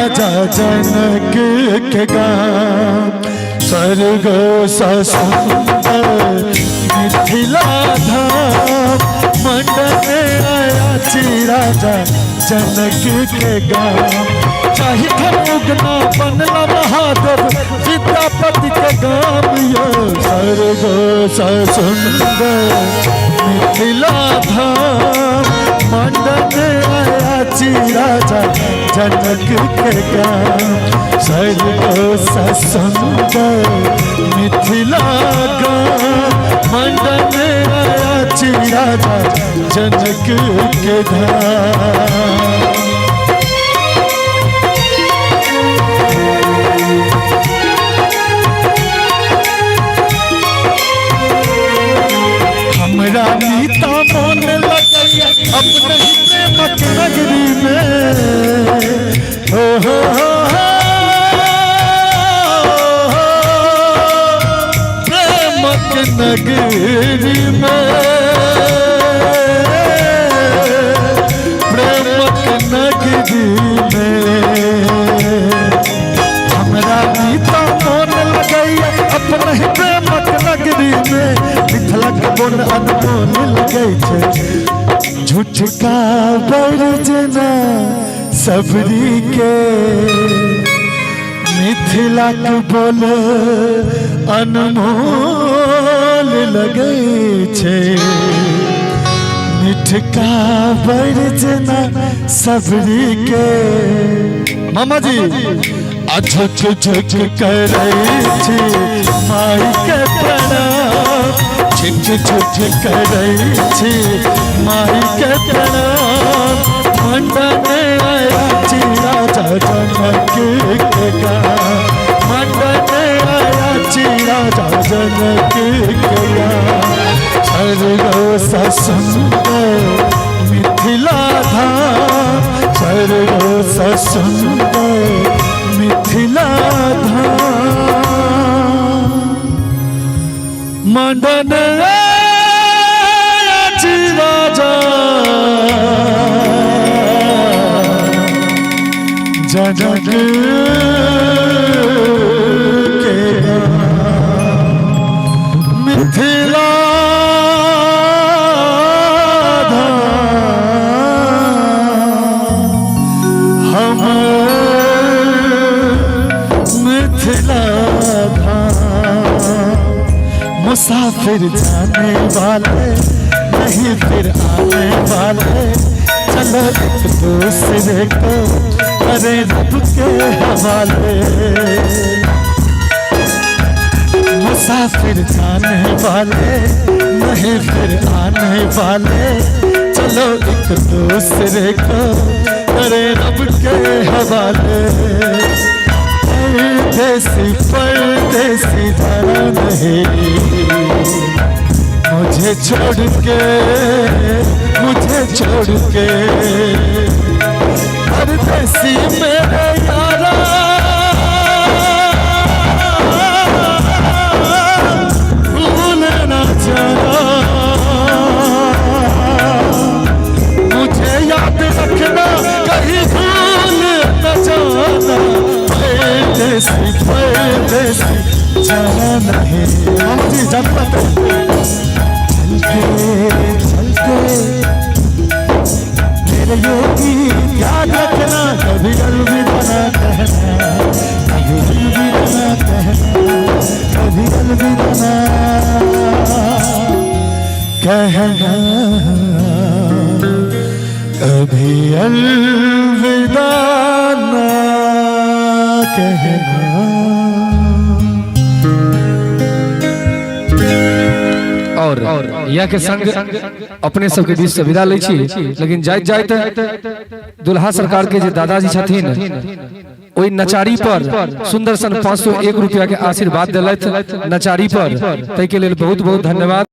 राजा जनक के गाम, स्वर्ग सँ सुन्दर मिथिला धाम। मंडन अयाची राजा जनक के गाम। चाही उगना बनला महादेव विद्यापति के गाम यो, स्वर्ग सँ सुन्दर मिथिला धाम। मंडन अयाची राजा जनक के गाम, स्वर्ग सँ सुन्दर मिथिला गाम। मंडन अयाची राजा जनक के धाम। हमरा मीता मोन लगैया अपने ही प्रेमक नगरी में, हो हो हो हो, प्रेमक नगरी में, प्रेमक नगरी में। हमरा मीता मोन लगैया अपने ही प्रेमक नगरी में, मिथिला के बोन अनमोल लगै छै। झूठका बरजना सबरी के, मिथिला के बोल अनमोल लगै छै। मिठका बरजना सबरी के। मामा जी आ झुक झुक करै छी माई के प्रणाम, झुक झुक करै छी माई के प्रणाम। मंडन अयाची राजा जनक के गाम, मंडन अयाची राजा जनक के गाम। स्वर्ग सँ सुन्दर मिथिला धाम, स्वर्ग सँ सुन्दर मिथिला धाम। मंडन अयाची राजा जनक के गाम, मिथिला धाम, हम मिथिला धाम। मुसाफिर जाने वाले नहीं फिर आने वाले, चलो एक दूसरे को अरे रब के हवाले। मुसाफिर जाने वाले नहीं फिर आने वाले, चलो एक दूसरे को अरे रब के हवाले। परदेसी परदेसी जाना नहीं मुझे छोड़ के, मुझे छोड़ के। परदेसी मेरे यारा, भूल ना जाना, मुझे याद रखना कहीं भूल न जाना। परदेसी परदेसी जाना नहीं। मामा जी जाते चलते चलते मेरे ये गीत याद रखना, कभी अलविदा ना कहना, कभी अलविदा ना कहना, कभी अलविदा ना कहना, कभी अलविदा ना कहना। और यह के संग अपने सबके बीच से विदा लै छी, लेकिन जाइत जाइत दुल्हा सरकार के जे दादाजी छथिन ओहि नचारी पर सुंदर सन 501 रुपया के आशीर्वाद दिलथि नचारी पर, ताहि के लेल बहुत बहुत धन्यवाद।